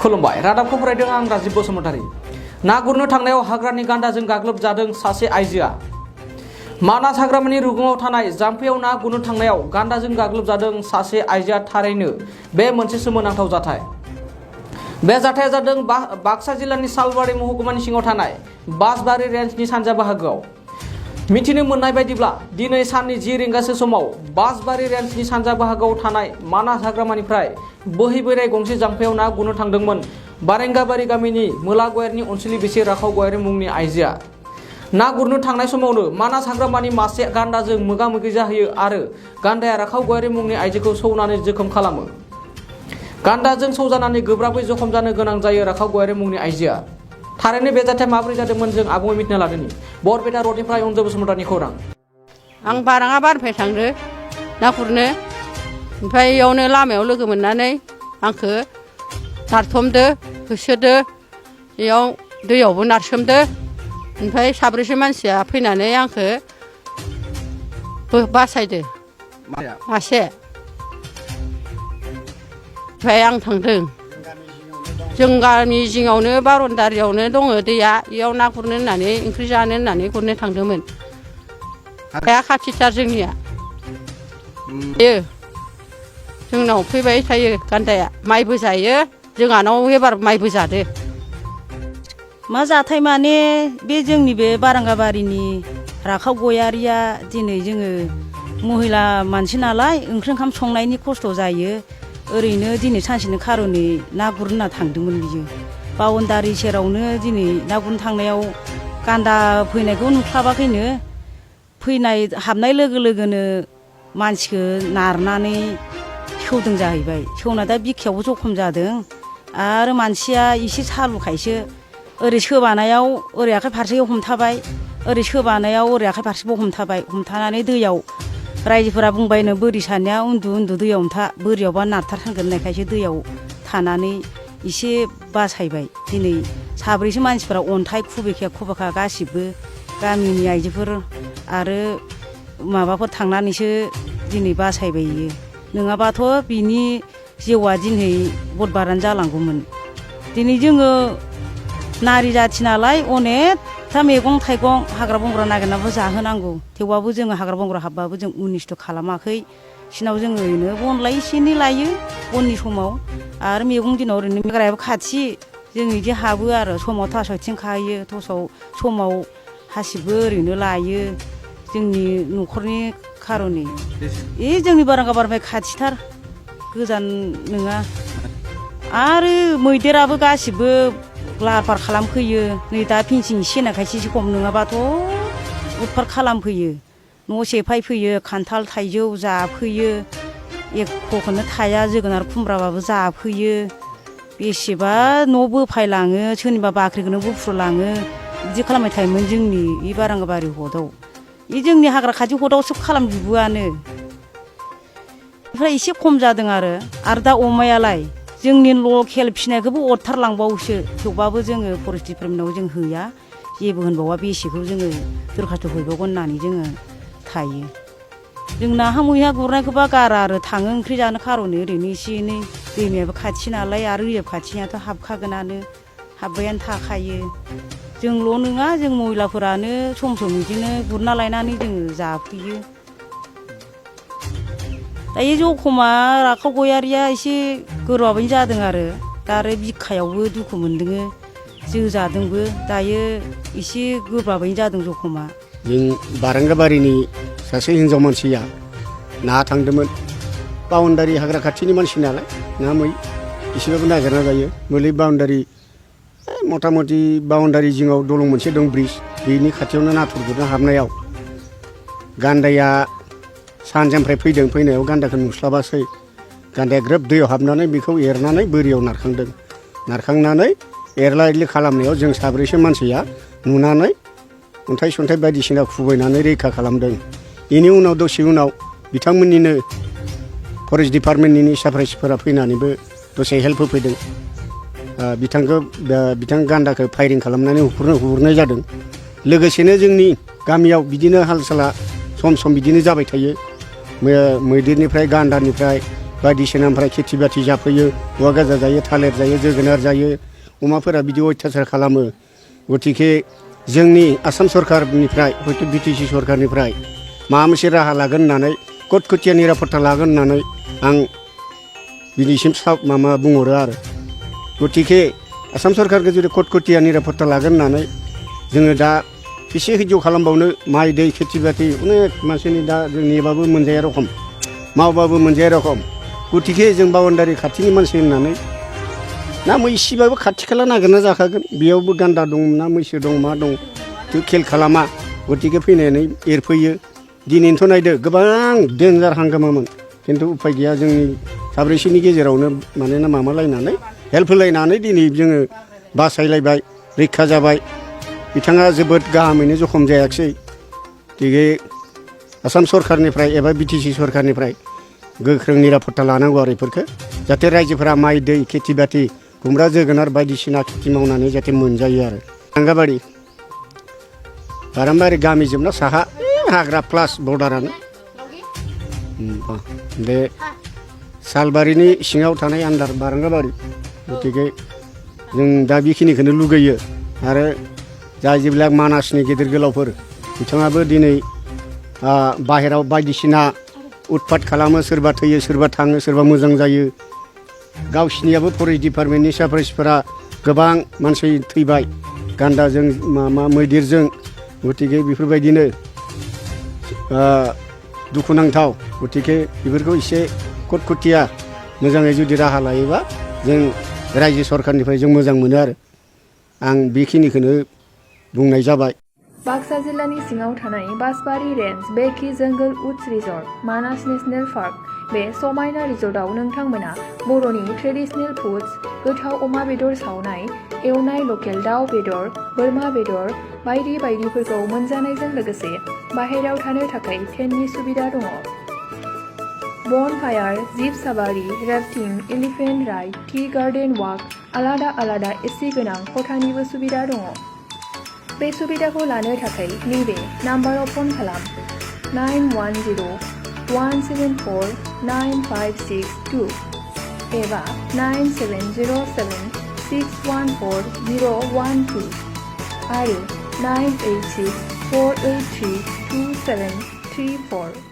खुलुमबाय रादाबखौ फरायदों आं राजीब बसुमतारी। ना गुरनो थांनायाव हाग्रानि गान्दाजों गाग्लोबजादों सासे आइजोआ। मानास हाग्रामानि रुगुङाव थानाय जाम्फैयाव ना गुरनो थांनायाव गान्दाजों गाग्लोबजादों सासे आइजोआ। थारैनो बे मोनसे सोमोनांथाव जाथाय। बे जाथाया जादों बाक्सा जिल्लानि सालबारि महकुमानि सिङाव थानाय बासबारि रेन्जनि सानजा बाहागोआव। मिथिनो मोननाय बायदिब्ला दिनै साननि 10 रिंगासो समाव बासबारि रेन्जनि सानजा बाहागोआव थानाय मानास हाग्रामानिफ्राय बोहैबोनाय गंसे जाम्फैयाव ना गुरनो थांदोंमोन बारेंगाबारि गामिनि मोलागयारिनि अनसुलि बिसि राखाव गयारि मुंनि आइजोआ। ना गुरनो थांनाय समावनो मानास हाग्रामानि मासे गान्दाजों मोगा-मोगि जाहैयो आरो गान्दाया राखाव गयारि मुंनि आइजोखौ सौनानै जोखोम खालामो। गान्दाजों सौजानानै गोब्राबै जखम जानो गोनां जायो राखाव गयारि मुंनि आइजोआ। थारैनो बे जाथाया माबोरै जादोंमोन जों आबुङै मिथिना लादोंनि। बरपेटा रडनिफ्राय अन्जय बसुमतारिनि खौरां। आं बाराङाबारिनिफ्राय थांदो ना गुरनो, ओमफ्राय इयावनो लामायाव लोगो मोननानै आंखौ नारथुमदो होसोदो, इयाव दैयावबो नारसोमदो। ओमफ्राय साब्रैसो मानसिया फैनानै आंखौ बासायदो मासे। ओमफ्राय आं थांदों। जों गामि जिङावनो बारनदारियावनो दङ दैया, इयाव ना गुरनो होननानै ओंख्रि जानो होननानै गुरनो थांदोंमोन। हाया खाथिथार जोंनिया। जोंनाव फैबाय थायो गान्दाया, माइबो जायो। जोंहानाव एबार माइबो जादो। मा जाथाय माने बे जोंनि बे बारांगाबारिनि राखाव गयारिया दिनै जोङो महिला मानसि नालाय ओंख्रि ओंखाम संनायनि खस्थ' जायो। ओरैनो दिनै सानसेनि खार'नै ना गुरनो होनना थांदोंमोन बियो। बाउन्दारि सेरावनो दिनै ना गुरनो थांनायाव गान्दा फैनायखौ नुस्लाबाखैनो, हाबनाय लोगो लोगोनो मानसिखौ नारनानै सौदों जाहैबाय। सौना दा बिखायावबो जखम जादों आरो मानसिया एसे सालुखायसो ओरै सोबानायाव ओरै आखाइ फारसेयाव हमथाबाय, ओरै सोबानायाव ओरै आखाइ फारसेबो हमथाबाय। हमथानानै दैयाव रायजोफोरा बुंबायनो बोरि सानिया उन्दु उन्दु दैयाव हमथा, बोरियावबा नारथारथारगोन होननायखायसो दैयाव थानानै एसे बासायबाय। दिनै साब्रैसो मानसिफोरा अन्थाइ खुबैखा गासिबो गामिनि आइजोफोर आरो माबाफोर थांनानैसो दिनै बासायबाय इयो। नङाबाथ' बिनि जिउआ दिनै बदबारानो जालांगौमोन। दिनै जोङो नारि जाथि नालाय अनेकथा मैगं थाइगं हाग्रा बंग्रा नागिरनाबो जाहोनांगौ। थेवबाबो जोङो हाग्रा बंग्रा हाबबाबो जों उनिस्थ' खालामाखै। बिसिनाव जोङो ओरैनो बन लाय एसे एनै लायो बननि समाव, आरो मैगं दिनाव ओरैनो हाग्रायाबो खाथि, जों बिदि हाबो आरो समाव थास' आथिं खायो, समाव हासिबबो ओरैनो लायो जोंनि न'खरनि खार'नै। जोंनि बारांगाबारिनिफ्राय खाथिथार, गोजान नङा। आरो मैदेराबो गासिबो लाहार फाहार खालामफैयो। नै दा फिनसिं सेनाखायसो एसे खम, नङाबाथ' उदफार खालामफैयो। न' सेफायफैयो, खान्थाल थाइजौ जाफैयो, एख'खौनो थाया। जोगोनार खुमब्राबाबो जाफैयो। बेसेबा न' बोफायलाङो, सोरनिबा बाख्रिखौनो बुफ्रुलाङो। बिदि खालामबाय थायोमोन जोंनि बे बारांगाबारि हदआव। बे जोंनि हाग्रा खाथि हदआव सोब खालामजोबोआनो। ओमफ्राय एसे खम जादों आरो दा अमायालाय जोंनि लकेल फिसिनायखौबो अरथारलांबावोसो। थेवबाबो जोङो फरेस्ट डिपार्टमेन्टआव जों हैया, जेबो होनबावा, बेसेखौ जोङो दरखास्थ' हैबावगोन होननानै जोङो थायो। जों नाहा मैहा गुरनायखौबा गारा आरो थाङो ओंख्रि जानो खार'नै ओरैनो एसे एनै। दैमायाबो खाथि नालाय आरो रिजार्भ खाथिनियाथ' हाबखागोनानो, हाबबायानो थाखायो। जोंल' नङा, जों महिलाफोरानो सम सम बिदिनो गुरना लायनानै जोङो जाफैयो। दायो जखमा राखाव गयारिया एसे गोरबाबैनो जादों आरो दा आरो बिखायावबो दुखु मोनदों, जोजादोंबो। दायो एसे गोब्राबैनो जादों जखमा। जों बारांगाबारिनि सासे हिन्जाव मानसिया ना थांदोंमोन। बाउन्दारि हाग्रा खाथिनि मानसि नालाय ना मै एसेबाबो नागिरना जायो। मोलै बाउन्दारि मथा मथि बाउन्दारि जिङाव दलं मोनसे दं, ब्रिज, बेनि खाथियावनो नाथुर गुरनो हाबनायाव गान्दाया सानजानिफ्राय फैदों। फैनायाव गान्दाखौ नुस्लाबासै। गान्दाया ग्रोब दैयाव हाबनानै बेखौ एरनानै बोरियाव नारखांदों। नारखांनानै एरला एरलि खालामनायाव जों साब्रैसो मानसिया नुनानै अन्थाइ सन्थाइ बायदिसिना खुबैनानै रैखा खालामदों। बेनि उनाव दसे उनाव बिथांमोननिनो फरेस्ट डिपार्टमेन्टनि साप्राइसफोरा फैनानैबो दसे हेल्प होफैदों। बिथां गान्दाखौ फायरिं खालामनानै हुरनाय जादों। लोगोसेनो जोंनि गामियाव बिदिनो हाल साला सम सम बिदिनो जाबाय थायो। मैदेरनिफ्राय गान्दानिफ्राय बायदिसिना ओमफ्राय खेथि बाथि जाफैयो औवा गाजा जायो थालिर जायो जोगोनार जायो अमाफोरा बिदि अयथासार खालामो गतिके जोंनि आसाम सरकारनिफ्राय हयथ' बिटिसि सरकारनिफ्राय माबा मोनसे राहा लागोन होननानै कटकटिया निरापत्ता लागोन होननानै आं बिनिसिम माबा बुंहरो आरो गतिके आसाम सरकारखौ जुदि कटकटिया निरापत्ता लागोन होननानै जोङो दा बेसे हिज्य खालामबावनो माइ दै खेथि बाथि अनेक मानसिनि दा जों नेबाबो मोनजाया रखम मावबाबो मोनजाया रखम गतिके जों बाउन्डारि खाथिनि मानसि होननानै ना मैसिबाबो खाथि खाला नागिरना जाखागोन बेयावबो गान्दा दं ना मैसो दं मा दं बेखौ खेल खालामा गतिके फैनानै एरफैयो दिनैनोथ' नायदो गोबां डेन्जार हांगामामोन खिन्थु उफाय गैया जोंनि साब्रैसोनि गेजेरावनो मानोना माबालायनानै हेल्प होलायनानै दिनै जोङो बासायलायबाय रैखा जाबाय बिथाङा जोबोद गाहामैनो जखम जायाखिसै गतिके आसाम सरकारनिफ्राय एबा बिटिसि सरकारनिफ्राय गोख्रों निरापत्ता लानांगौ आरो बेफोरखौ जाहाथे रायजोफोरा माइ दै खेथि बाथि खुमब्रा जोगोनार बायदिसिना खेथि मावनानै जाहाथे मोनजायो आरो बारंगाबारि बारंबारि गामि जोबना साहा हाग्रा प्लास बर्डारानो बे सालबारिनि सिङाव थानाय आन्दार बारंगाबारि गतिके जों दा बेखिनिखौनो लुगैयो आरो जाय जेब्ला मानासनि गेदेर गोलावफोर बिथाङाबो दिनै बाहेराव बायदिसिना उत्पात खालामो सोरबा थैयो सोरबा थाङो सोरबा मोजां जायो गावसिनियाबो फरेस्ट डिपार्टमेन्टनि साफारिसफोरा गोबां मानसि थैबाय गान्दाजों मैदेरजों गतिके बेफोरबायदिनो दुखुनांथाव गतिके बेफोरखौ एसे कटकटिया मोजाङै जुदि राहा लायोबा जों रायजो सरकारनिफ्राय जों मोजां मोनो आरो आं बेखिनिखौनो बुंनाय जाबाय बाक्सा जिल्लानि सिङाव थानाय बासबारि रेन्ज बेकि जंगल उड्स रिजर्ट मानास नेशनेल पार्क बे समायना रिजर्टआव नोंथांमोना बर'नि ट्रेडिशनेल फुड्स गोथाव अमा बेदर सावनाय एवनाय लकेल दाउ बेदर बोरमा बेदर बायदि बायदिफोरखौ मोनजानायजों लोगोसे बाहेरायाव थानो थाखाय टेन्टनि सुबिदा दङ bonfire jeep safari rafting elephant ride tea garden walk आलादा आलादा एसि गोनां खथानिबो सुबिदा दङ बे सुबिदाखौ लानो थाखाय नैबे नाम्बाराव फन खालाम 9104974956 एबा 9707614012 आरो 98648327334